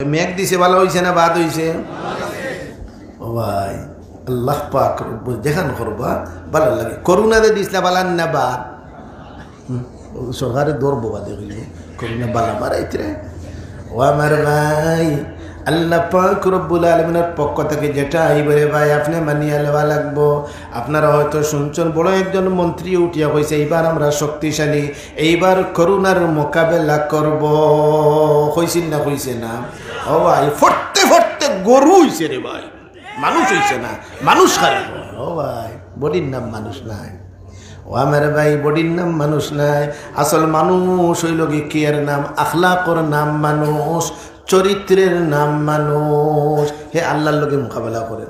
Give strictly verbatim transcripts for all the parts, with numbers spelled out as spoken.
মেঘ দিছে, ভালা অইছে না বাদ অইছে? ও ভাই, আল্লাহ পাক রব্বুল যেখান করবা, ভালা লাগে। করোনা যে দিছলা, ভালা না বাদ? হুম, ও সরকারে দৌড় বোবা দেখইল, করোনা বালা মারাইতরে। ও আমার ভাই, আল্লাহ পাক রব্বুল আলামিনের পক্ষ থাকি যেটা আইবো রে ভাই, আপনে মানিয়া লওয়া লাগবো। আপনারা হয়তো শুনছইন, বড় একজন মন্ত্রী উঠিয়া কইছে, "এইবার আমরা শক্তিশালী, এইবার করোনার মোকাবেলা করব।" কইছিল না, কইছে না? ও ভাই, ফটতে ফটতে গরু অইছে রে ভাই, মানুষ অইছে না, মানুষ খারাপ। ও ভাই, বডির নাম মানুষ নায়। ও আমার ভাই, বডির নাম মানুষ নায়। আসল মানুষ অইলো গি কিয়ের নাম? আখলাকর নাম মানুষ, চরিত্রের নাম মানুষ। হে আল্লাহর লগে মোকাবেলা করে।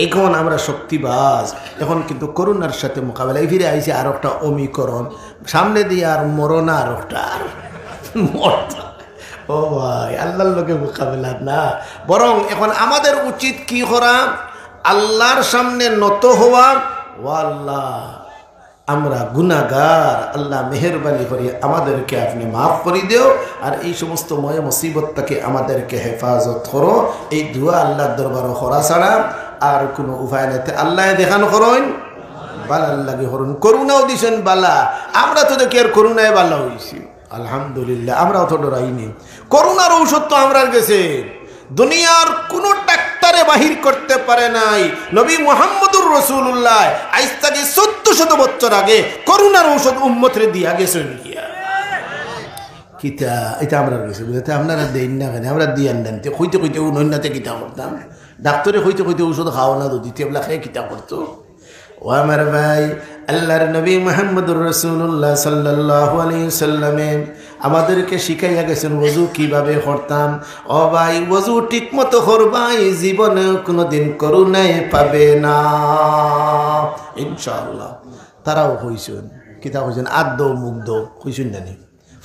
এখন আমরা শক্তিবাজ, এখন কিন্তু করোনার সাথে মোকাবেলা। এই ফিরে আইছে আর একটা ওমিক্রন, সামনে দিয়া আর মরনা আর একটা, আর মরতা। ও ভাই, আল্লাহর লগে মোকাবেলা না, বরং এখন আমাদের উচিত কি করা? আল্লাহর সামনে নত হওয়া। ও আল্লাহ, আমরা গুনাহগার, আল্লাহ মেহেরবানি করি আমাদেরকে আপনি মাফ করি দেও, আর এই সমস্ত ময় মুসিবত থেকে আমাদেরকে হেফাজত করো। এই দোয়া আল্লাহর দরবারো করা ছাড়া আর কোনো উপায় নাই। তে আল্লাহ দেখান করইন, বালার লাগি করইন। করোনাও দিছেন বালা, আমরা তো দেখি আর করোনায় বালা অইছি, আলহামদুলিল্লাহ, আমরাও তো ডরাইনি। করোনার ঔষধ তো আমরার গেছে, দুনিয়ার কোনো ডাক্তারে বাহির করতে পারে নাই। নবী মুহাম্মদুর রাসূলুল্লাহ আইজ থাকি চোদ্দ শত বছর আগে করোনার ঔষধ উম্মতরে দিয়া গেছইন গিয়া। কিতা, এটা আমরার গেছে, বুঝতে আপনারা দেইন না কেনে? আমরা দিয়া আনতাম, তে কইতে কইতে ও নইনাতে কিতা করতাম? ডাক্তারে কইতে কইতে ঔষধ খাও না যদি, তে এবলা খেয়ে কিতা করতো? ও আমার ভাই, আল্লাহর নবী মুহাম্মদুর রাসূলুল্লাহ সাল্লাল্লাহু আলাইহি ওয়াসাল্লামে আমাদেরকে শিখাইয়া গেছেন ওযু কিভাবে করতাম। ও ভাই, ওযু ঠিক মতো করবায়, জীবনে কোনোদিন করোনায় পাবে না ইনশাআল্লাহ। তারাও কইছইন, কিতা কইছইন? আত ধও, মুখ ধও, কইছইন না নি?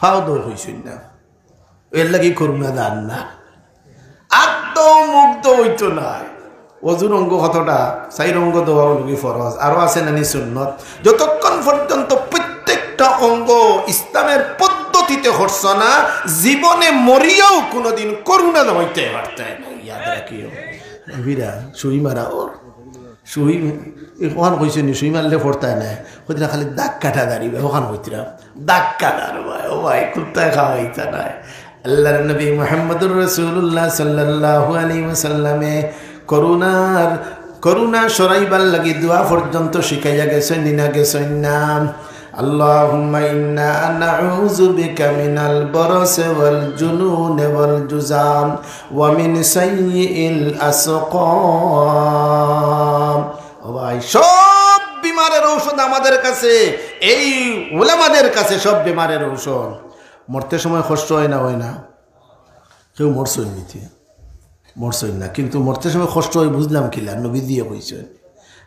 পাও ধও, কইছইন না? এর লাগি করোনা যার না। আত ধও, মুখ ধও অইতো নায়। ওযুর অঙ্গ কতটা? চাইর অঙ্গ ধওয়া অইলো গি ফরজ, আরো আছে না নি সুন্নত? যতক্ষণ পর্যন্ত প্রত্যেকটা অঙ্গ ইসলামের পদ্ধতিতে করছো না, জীবনে মরিয়াও কোনোদিন করোনা যাইতে পারতে না। ইয়াদ রাখিও। বিরা, সুই মারা ওর। সুই, ওখান কইছে নি, সুই মারলে পড়তায় নায়। কইতরা খালি দাগ কাটা দাড়ি, ওখান কইতরা। দাগ কাটার ভাই, ও ভাই, কুত্তায় খাওয়াইতা নায়। আল্লাহর নবী মুহাম্মদুর রাসূলুল্লাহ সাল্লাল্লাহু আলাইহি ওয়াসাল্লামে করোনার, করোনা সরাইবার লাগি দোয়া পর্যন্ত শিখাইয়া গেছইন নি না গেছইন না? আল্লাহুম্মা ইন্না নাউযু বিকা মিনাল বারাসি ওয়াল জুনুনি ওয়াল জুযাম ওয়া মিন সাইয়্যিল আসকাম। ও ভাই, সব বিমারের ঔষধ আমাদের কাছে, এই উলামাদের কাছে সব বিমারের ঔষধ। মরতে সময় কষ্ট হয় না, হয় না? কেউ মরছইন নি তে? মরছইন না, কিন্তু মরতে সময় কষ্ট হয় বুঝলাম কিলা? নবীজিয়ে কইছইন।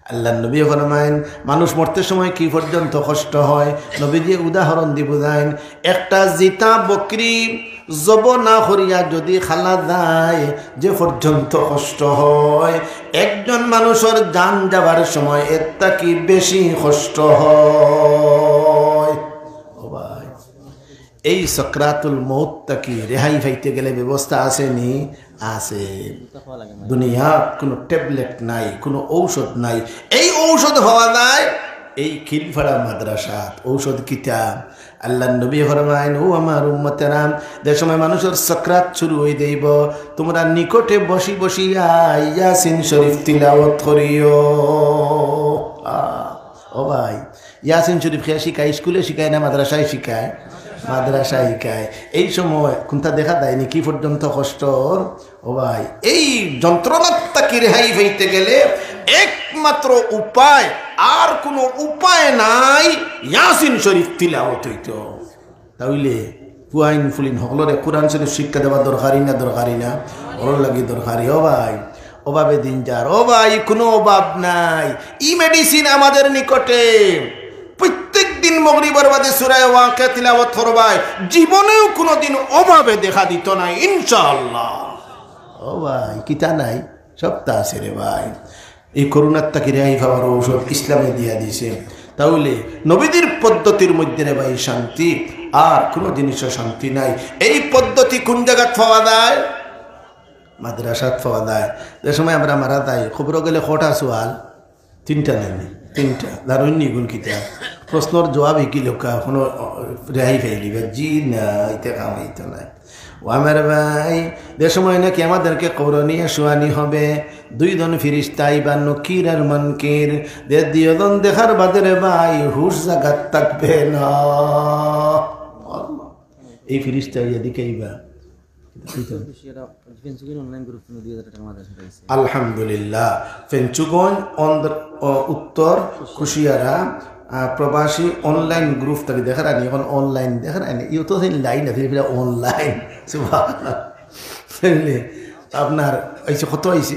আল্লাহর নবী ফরমাইন, মানুষ মরতে সময় কি পর্যন্ত কষ্ট হয়? নবীজিয়ে উদাহরণ দি বুঝাইন, একটা জিতা বকরি জব না করিয়া যদি খালা যায়, যে পর্যন্ত কষ্ট হয়, একজন মানুষর জান যাবার সময় এর থাকি বেশি কষ্ট হয়। ও ভাই, এই সকরাতুল মউত থাকি রেহাই পাইতে গেলে ব্যবস্থা আছে নি? আছে। দুনিয়াত কোনো ট্যাবলেট নাই, কোনো ঔষধ নাই। এই ঔষধ পাওয়া যায় এই খিলফাড়া মাদ্রাসাত। ঔষধ কিতা? আল্লাহর নবী ফরমাইন, "ও আমার উম্মতেরা, যে সময় মানুষর সকরাত শুরু হই যাইব, তোমরা নিকটে বসি বসিয়া ইয়াসিন শরীফ তিলাওয়াত করিও।" আ, ও ভাই, ইয়াসিন শরীফ কে শিখায়? স্কুলে শিখায় না মাদ্রাসায় শিখায়? মাদ্রাসায় শিখায়। এই সময় কোনটা দেখা দেয় নি কি পর্যন্ত কষ্ট? ও ভাই, এই যন্ত্রণার থাকি রেহাই পাইতে গেলে একমাত্র উপায়, আর কোনো উপায় নাই, ইয়াসিন শরীফ তিলাওয়াত হইতো। তাইলে পুয়াইন ফুলিন হকলরে কোরআন শরীফ শিক্ষা দেওয়া দরকারি না, দরকারি না? ওর লাগি দরকারি। ও ভাই, অভাবে দিন যার। ও ভাই, কোনো অভাব নাই। ই মেডিসিন আমাদের নিকটে। প্রত্যেক দিন মগরিবর বাদে সূরা ওয়াকিয়া তিলাওয়াত করবায়, জীবনেও কোনোদিন অভাবে দেখা দিত না, ইনশাআল্লাহ। ও ভাই, কিতা নাই? সবতা আছে রে ভাই। এই করোনার থাকি রেহাই পাওয়ার ঔষধ ইসলামে দিয়া দিছে। তাহলে নবীদের পদ্ধতির মধ্যে রে ভাই শান্তি, আর কোনো জিনিসও শান্তি নাই। এই পদ্ধতি কোন জায়গাত পাওয়া যায়? মাদ্রাসাত পাওয়া যায়। যে সময় আমরা মারা যাই, কবরো গেলে কয়টা সওয়াল? তিনটা নানি? তিনটা। জানইন নি ইগুন কিতা? প্রশ্নর জবাব হিকিলউক্কা, কুনু রেহাই পাইলিবা? জি না, ইতা কাম অইতো নায়। ও আমার ভাই, যে সময় নাকি আমাদেরকে কবরো নিয়া শুয়ানি হবে, দুইজন ফিরিস্তা আইবা, নকির আর মুনকির। যে দুইজন দেখার বাদে রে ভাই, হুশ জাগাত থাকবে না। এই ফিরিস্তা আইয়া দেখাইবা। আলহামদুলিল্লাহ। ফেঞ্চুগঞ্জ অন্ধ্র, অ, উত্তর কুশিয়ারা, আ, প্রবাসী online group থাকি দেখার আনি, এখন online দেখার আনি, ইউ তো সেই লাইন আছে, ফিরা online। সুবহানাল্লাহ। বুঝলি? আপনার আইছে, কত আইছে?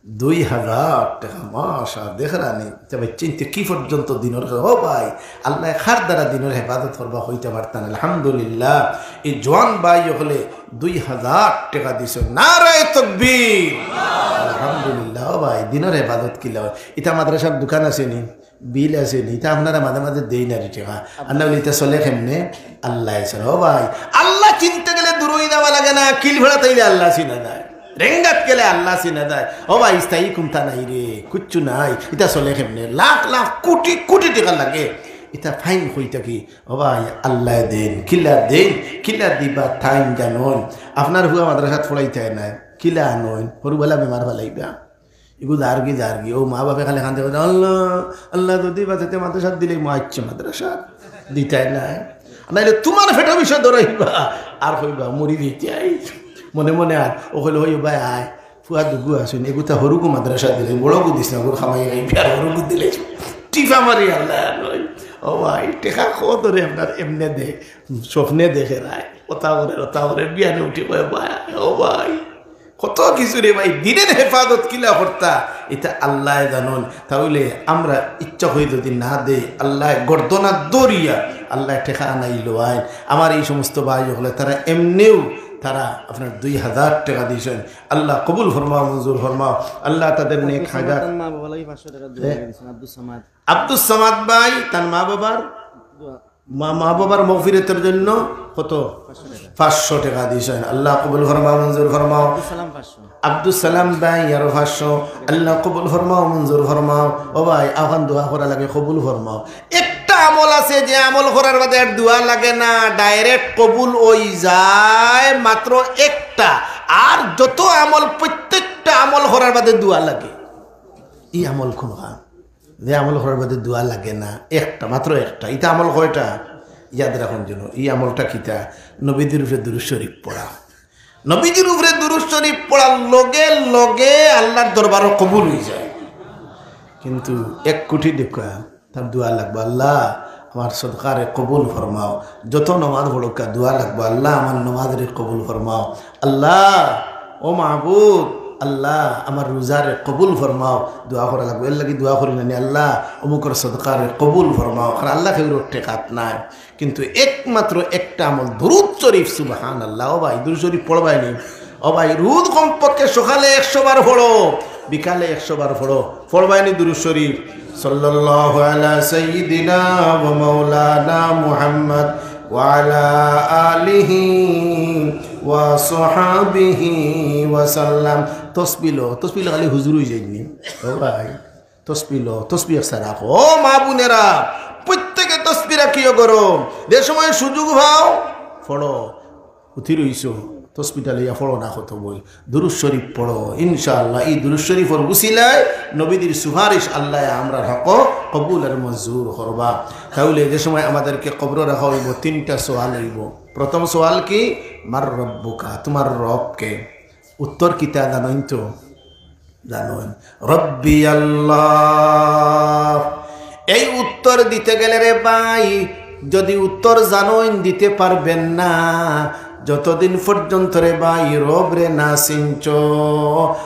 দুই হাজার টেকা, মাশা, দেখার আনি। তবে চিন্তা কি পর্যন্ত দিনর, ও ভাই, আল্লায় কার দ্বারা দিনর হেফাজত করবা কইতা পারতা না। আলহামদুলিল্লাহ, এই জোয়ান ভাই অকলে দুই হাজার টেকা দিছে। নারায়ে তাকবীর। আলহামদুলিল্লাহ। ও ভাই, দিনর হেফাজত কিলা অয়? ইতা মাদ্রাসার দোকান আছে নি, বিল আছে নি, ইতা আপনারা মাঝে মাঝে দেইন না রে টেকা। আর না অইলে ইতা চলে কেমনে? আল্লায় ছাড়া। ও ভাই, আল্লাহ চিনতে গেলে দূরই যাওয়া লাগে না, কিলফেড়া তাইলে আল্লাহ চিনা যায়, রেঙ্গাত গেলে আল্লাহ চিনা যায়। ও ভাই, স্থায়ী কুন্তা নাই রে, কিচ্ছু নাই, ইতা চলে কেমনে? লাখ লাখ কোটি কোটি টেকা লাগে, ইতা ফাইন কই থাকি? ও ভাই, আল্লায় দেইন, কিলা দেইন, কিলা দিবা তাইন জানইন। আপনার পুয়া মাদ্রাসাত পড়াইতায় নায়, কিলা আনইন, হুরুবালা বেমার ফালাইবা। ইগু যারগি, যারগি, ও মা বাপে খালি কান্দে কইতা, "আল্লাহ, আল্লাহ, যদি বাঁচাইতে মাদ্রাসাত দিলে, মা ইচ্ছে মাদ্রাসাত দিতায় নায়।" নাইলে তুমার পেটো বিষে ধরাইবা, আর কইবা, "মরি যাইতায়।" মনে মনে আর ও কইলে, "ওই ভাই আয়, পুয়া দুগু আছইন, এগুতা হুরুগু মাদ্রাসাত দিলে, বড়গু দিস না, ওগুর কামাই খাইবি, আর হুরুগু দিলে টিফা মারি আল্লাহ নয়।" ও ভাই, টেকা কত ধরে আপনার এমনে দে, স্বপ্নে দেখে রায়, ওতা করে, ওতা করে, বিয়ানে উঠি কয়, "ভাই, ও ভাই।" কত কিছু রে ভাই, দিনের হেফাজত কিলা করতা, ইতা আল্লায় জানইন। তাইলে আমরা ইচ্ছা করি যদি না দেই, আল্লায় গর্দনা দরিয়া, আল্লায় টেকা আনাইলো আইন। আমার এই সমস্ত ভাই অকলে তারা এমনেউ তারা আপনার দুই হাজার টেকা দিছইন। আল্লাহ কবুল ফরমাও, মঞ্জুর ফরমাও। আল্লাহ তাদের নেক হায়াত। তার মা বাবা লাগি পাঁচশো টাকা দোয়া হ্যাঁ। লেগে দিছেন, আব্দুস সামাদ। আব্দুস সামাদ ভাই, তার মা বাবার দোয়া। মা, মা বাবার মাগফিরাতের জন্য কত? পাঁচশো টাকা। পাঁচশো টাকা দিছইন। আল্লাহ কবুল ফরমাও, মঞ্জুর ফরমাও। আব্দুস সালাম পাঁচশো। আব্দুস সালাম ভাই আরো পাঁচশো। আল্লাহ কবুল ফরমাও, মঞ্জুর ফরমাও। ও ভাই, অখন দোয়া করা লাগে, কবুল ফরমাও। একটা আমল আছে যে আমল করার বাদে আর দোয়া লাগে না, direct কবুল অই যায় মাত্র একটা। আর যত আমল, প্রত্যেকটা আমল করার বাদে দোয়া লাগে। ই আমল কুনখান? যে আমল করার বাদে দোয়া লাগে না, একটা, মাত্র একটা। ইতা আমল কয়টা? ইয়াদ রাখইন যেন। ই আমলটা কিতা? নবীজির উপরে দুরূদ শরীফ পড়া। নবীজির উপরে দুরূদ শরীফ পড়ার লগে লগে আল্লাহর দরবারো কবুল অই যায়। কিন্তু এক কুটি দেখা তার দোয়া লাগবো, "আল্লাহ, আমার সদকারে কবুল ফরমাও।" যত নমাজ পড়উক্কা দোয়া লাগবো, "আল্লাহ, আমার নমাজরে কবুল ফরমাও।" আল্লাহ, ও মাবুদ, আল্লাহ, আমার রোজারে কবুল ফরমাও। দোয়া করা লাগবো। এর লাগি দোয়া করি না নি, "আল্লাহ, অমুকর সদকারে কবুল ফরমাও।" কারণ আল্লাহ কেউর টেকাত নাই। কিন্তু একমাত্র একটা আমল, দুরূদ শরীফ, সুবহানাল্লাহ। ও ভাই, দুরূদ শরীফ পড়বায় নি। ও ভাই, রোজ কমপক্ষে সকালে একশো বার পড়ো, বিকালে একশো বার পড়ো। পড়বায় নি দুরূদ শরীফ, সাল্লাল্লাহু আলা সাইয়্যিদিনা ওয়া মাওলানা মুহাম্মদ ওয়া আলা আলিহি ওয়া সাহাবিহি ওয়া সাল্লাম। তসবি লো, তসবি লো খালি হুজুর অই যাইন নি। ও ভাই, তসবি লো, তসবি একশো রাখো। ও মা বোনেরা, প্রত্যেকে তসবি রাখিও গরম। যে সময় সুযোগ পাও, পড়ো। উঠি রইছো, তসবিটা লইয়া পড়ো না কত বই। দুরূদ শরীফ পড়ো, ইনশাআল্লাহ। এই দুরূদ শরীফর উসিলায় নবীজির সুপারিশ আল্লায় আমরার হক কবুল আর মঞ্জুর করবা। তাইলে যে সময় আমাদেরকে কবরো রাখা অইবো, তিনটা সওয়াল অইবো। প্রথম সওয়াল কি? "মার রব্বুকা?" তুমার রব কে? উত্তর কিতা জানইন তো? জানইন, রব্বি আল্লাহ। এই উত্তর দিতে গেলে রে ভাই, যদি উত্তর জানইন দিতে পারবেন না, যতদিন পর্যন্ত রে ভাই রবরে না চিনছো,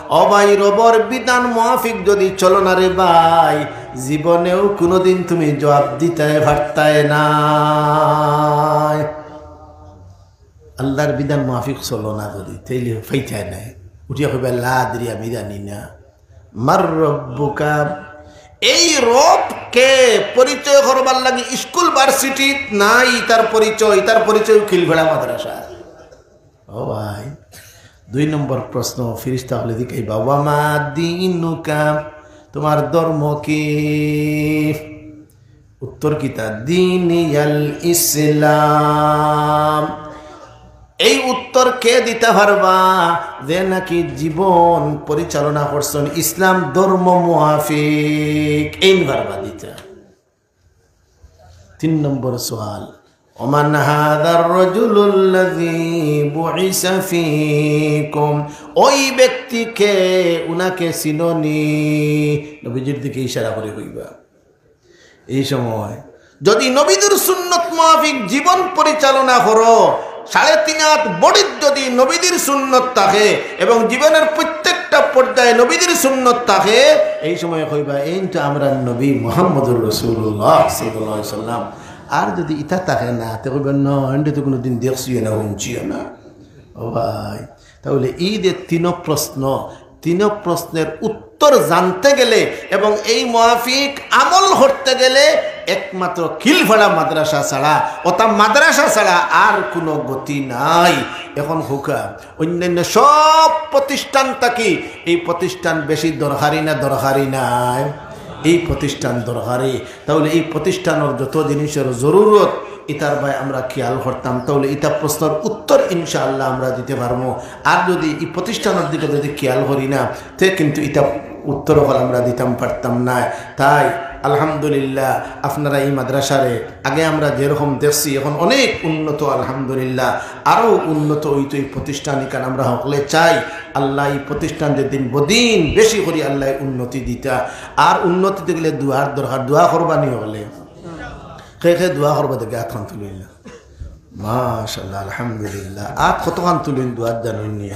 ও ভাই, রবর বিধান মাফিক যদি চলো না রে ভাই, জীবনেও কোনোদিন তুমি জবাব দিতে পারতায় না। আল্লাহর বিধান মাফিক চলো না যদি, তাইলে ফাইতায় নাই। উঠিয়া কইবা, "লা আদরি, আমি জানি না।" মার রব্বুকা, এই রব কে পরিচয় করবার লাগি স্কুল ভার্সিটিত নাই তার পরিচয়, তার পরিচয় খিলফেড়া মাদ্রাসা। ও ভাই, দুই নম্বর প্রশ্ন, ফিরিস্তা অকলে জিকাইবা, "ওয়ামা দীনুকা, তোমার ধর্ম কি?" উত্তর কিতা? "দীনিয়াল ইসলাম।" এই উত্তর কে দিতা পারবা? যে নাকি জীবন পরিচালনা করছইন ইসলাম ধর্ম মুআফিক। এইন পারবা দিতা। তিন নম্বর সওয়াল, "ওমান হাযার রাজুলুল্লাযী বুইসা ফীকুম?" ওই ব্যক্তি কে, উনাকে চিনোনি? নবীজির দিকে ইশারা করি কইবা। এই সময় যদি নবীজির সুন্নত মুআফিক জীবন পরিচালনা করো, সাড়ে তিন আত বডিত যদি নবীজির সুন্নত থাকে এবং জীবনের প্রত্যেকটা পর্যায়ে নবীজির সুন্নত থাকে, এই সময় কইবা, "এইন তো আমরার নবী মুহাম্মদুর রাসূলুল্লাহ সাল্লাল্লাহু আলাইহি ওয়াসাল্লাম।" আর যদি ইতা থাকে না, তে কইবা, "না, এনরে তো কুনুদিন দেখছিও না, হুনছিও না।" ও ভাই, তাহলে এই যে তিন প্রশ্ন, তিন প্রশ্নের উত্তর জানতে গেলে এবং এই মুআফিক আমল করতে গেলে একমাত্র খিলফাড়া মাদ্রাসা ছাড়া, অর্থাৎ মাদ্রাসা ছাড়া আর কোনো গতি নাই। এখন হুকা অন্যান্য সব প্রতিষ্ঠান থাকি এই প্রতিষ্ঠান বেশি দরকারি না দরকারি নাই? এই প্রতিষ্ঠান দরকারি। তাহলে এই প্রতিষ্ঠানের যত জিনিসের জরুরত, ইতার বায় আমরা খেয়াল করতাম, তাহলে ইতা প্রশ্নের উত্তর ইনশাআল্লাহ আমরা দিতে পারবো। আর যদি এই প্রতিষ্ঠানের দিকে যদি খেয়াল করি না, তে কিন্তু ইতা উত্তর অকল আমরা দিতাম পারতাম না। তাই আলহামদুলিল্লাহ, আপনারা এই মাদ্রাসারে আগে আমরা যেরকম দেখছি, এখন অনেক উন্নত, আলহামদুলিল্লাহ, আরও উন্নত হইতো এই প্রতিষ্ঠান। ইখান আমরা হকলে চাই, আল্লাহ এই প্রতিষ্ঠান যেদিন বদিন বেশি করি আল্লাহ উন্নতি দিতা। আর উন্নতি দিতে গেলে দোয়ার দরকার, দোয়া করবানি হকলে। কে কে দোয়া করবা দেখি আতখান তুলিলা। মাশাআল্লাহ, আলহামদুলিল্লাহ। আত কতখান তুলিন দোয়াত জানইন নি?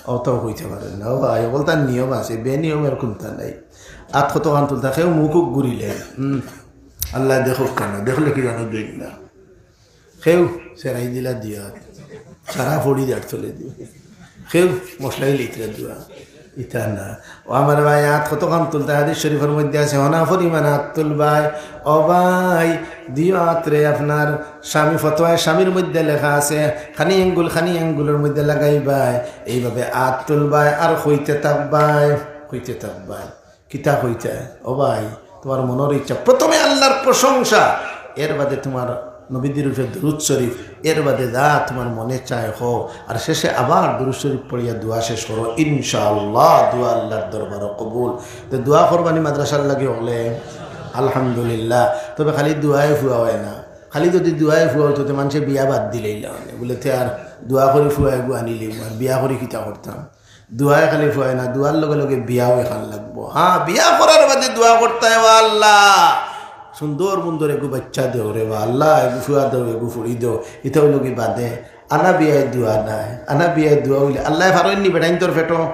অতাও কইতা পারইন না। ও ভাই, অকলতা নিয়ম আছে, বেনিয়মের কুনতা নাই। আত কতখান তুলতা, কেউ মুখ ঘুরিলে, হুম, আল্লাহ দেখউক কেনে, দেখলে কি জানো দিন না। কেউ সেরাই দিলা দিয়া, সারা ফড়ি যার চলে দিও। কেউ মশলাই লিতরা দোয়া, ইতা না। ও আমার ভাই, আত কতখান তুলতা, হাদিস শরীফের মধ্যে আছে, হনা পরিমাণ আত তুলবায়। ও ভাই, দিও আতরে আপনার স্বামী, ফতোয়ায়ে স্বামীর মধ্যে লেখা আছে, খানি আঙ্গুল, খানি আঙ্গুলের মধ্যে লাগাইবায়, এইভাবে আত তুলবায় আর কইতে থাকবায়, কইতে থাকবায়। কিতা কইতে? ও ভাই, তোমার মনের ইচ্ছা, প্রথমে আল্লাহর প্রশংসা, এর বাদে তোমার নবীদের উপরে দুরূদ শরীফ, এর বাদে যা তোমার মনে চায় কও, আর শেষে আবার দুরূদ শরীফ পড়িয়া দোয়া শেষ করো, ইনশাআল্লাহ দোয়া আল্লাহর দরবারো কবুল। তো দোয়া করবানি মাদ্রাসার লাগি হকলে, আলহামদুলিল্লাহ। তবে খালি দোয়ায় ফুয়া অয় না, খালি যদি দোয়ায় ফুয়া অইতো, তে মানষে বিয়া বাদ দিলাইলা অনে। বুলে, "তে আর দোয়া করি ফুয়া এগু আনিলিমু, আর বিয়া করি কিতা করতাম?" দোয়ায় খালি ফুয়া অয় না, দোয়ার লগে লগে বিয়াও অখান লাগবো। হ্যাঁ, বিয়া করার বাদে দোয়া করতায়, "ও আল্লাহ, সুন্দর মুন্দর এগু বাইচ্চা দেও রে বা আল্লাহ, এগু ফুয়া দেও, এগু ফুড়ি দেও।" ইতা অইলো গি বাদে। আনা বিয়ায় দোয়া নাই। আনা বিয়ায় দোয়া অইলে আল্লায় পারইন নি বেটাইন্তর পেটো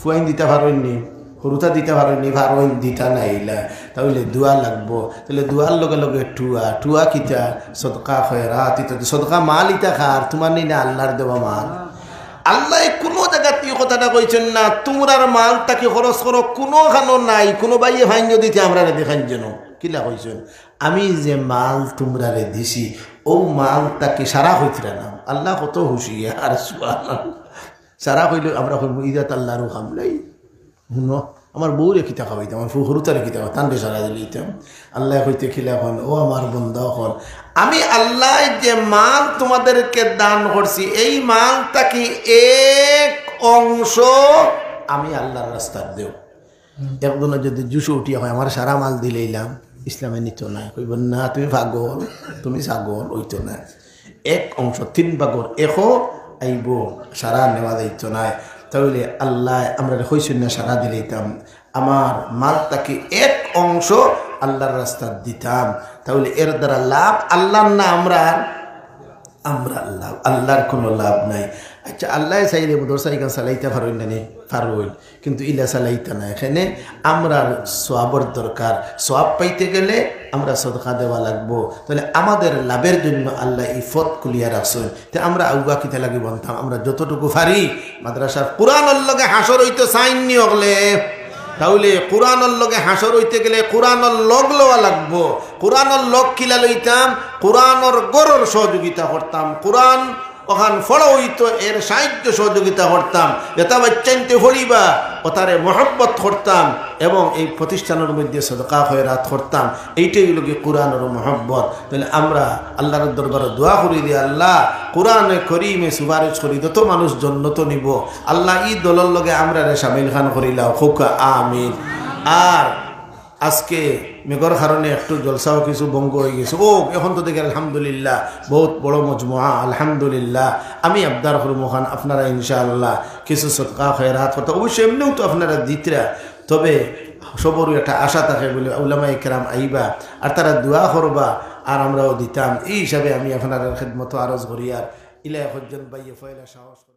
ফুয়াইন দিতা পারইন নি, হুরুতা দিতা পারইন নি, পারইন দিতা নাইলা। তাইলে দোয়া লাগবো। তাইলে দোয়ার লগে লগে টুয়া, টুয়া কিতা? সদকা, খয়রাত ইত্যাদি। সদকা মাল ইতা কার? তুমার নি না আল্লার দেওয়া মাল? আল্লায় কুনু জাগাত ই কথাটা কইছইন না, "তুমরার মাল থাকি খরচ করো", কুনুখানো নাই। কুনু ভাইয়ে ফাইন যদি তে আমরারে দেখাইন যেন। কিলা কইছইন? "আমি যে মাল তুমরারে দিছি, অউ মাল থাকি সারা কইতরা না।" আল্লাহ কত হুঁশিয়ার, সুবহানাল্লাহ। সারা কইলে আমরা কইমু, "ইজাত আল্লারও কাম নাই।" হুনো, আমার বউরে কিতা খাওয়াইতাম, আমার হুরুতারে কিতা খাওয়াইতাম, তানরে সারা দিলাইতাম। আল্লায় কইতে কিলা কইন, "ও আমার বন্দা অকল, আমি আল্লায় যে মাল তোমাদেরকে দান করছি, এই মাল থাকি এক অংশ আমি আল্লার রাস্তাত দেও।" একজনে যদি জুশো উঠিয়া কয়, "আমার সারা মাল দিলাইলাম", ইসলামে নিতো নায়, কইবো, "না, তুমি পাগল, তুমি ছাগল, অইতো নায়।" এক অংশ, তিন ভাগর একও আইবো, সারা নেওয়া যাইতো নায়। তাইলে আল্লায় আমরারে কইছইন না সারা দিলাইতাম, আমার মাল থাকি এক অংশ আল্লার রাস্তাত দিতাম। তাইলে এর দ্বারা লাভ আল্লার না আমরার? আমরার লাভ, আল্লার কুনু লাভ নাই। আচ্ছা, আল্লায় চাইলে মাদ্রাসা ইখান চালাইতা পারইন না নি? পারইন। কিন্তু ইলা চালাইতা নায়। এখানে আমরার সওয়াবর দরকার। সওয়াব পাইতে গেলে আমরা সদকা দেওয়া লাগবো। তাইলে আমাদের লাভের জন্য আল্লায় ই পথ খুলিয়া রাখছইন। তে আমরা আউগা কিতা লাগি বনতাম? আমরা যতটুকু পারি মাদ্রাসার, কুরআনর লগে হাশর অইতো চাইন নি অকলে। তাইলে কুরআনর লগে হাশর অইতে গেলে কুরআনর লগ লওয়া লাগবো। কুরআনর লগ কিলা লইতাম? কুরআনর ঘরর সহযোগিতা করতাম। কুরআন অখান পড়া অইতো, এর সাহায্য সহযোগিতা করতাম, যেতা বাচ্চাইন্তে পড়িবা, অতারে মহব্বত করতাম এবং এই প্রতিষ্ঠানর মধ্যে সদকা খয়রাত করতাম। এইটাই অইলো গি কোরআনর মহব্বত। তাইলে আমরা আল্লাহর দরবারো দোয়া করি যে, "আল্লাহ, কোরআনে করিমে সুপারিশ করি, যত মানুষ জন্নত নিবো, আল্লাহ, ই দলর লগে আমরারে শামিল খান করিলাও।" কউক্কা আমিন। আর আজকে মেঘর কারণে একটু জলসাও কিছু ভঙ্গ অইগেছে। ও, এখন তো দেখি আলহামদুলিল্লাহ, বউত বড় মজমুয়া, আলহামদুলিল্লাহ। আমি আবদার করমু খান আপনারা ইনশাআল্লাহ কিছু সদকা খয়রাত করতা। অবশ্য এমনেও তো আপনারা দিতরা, তবে সবরউ একটা আশা থাকে বুলে উলামায়ে কেরাম আইবা, আর তারা দোয়া করবা, আর আমরাও দিতাম। এই হিসাবে আমি আপনারার খেদমতো আরজ করি। আর ইলা একজন ভাইয়ে পয়লা সাহস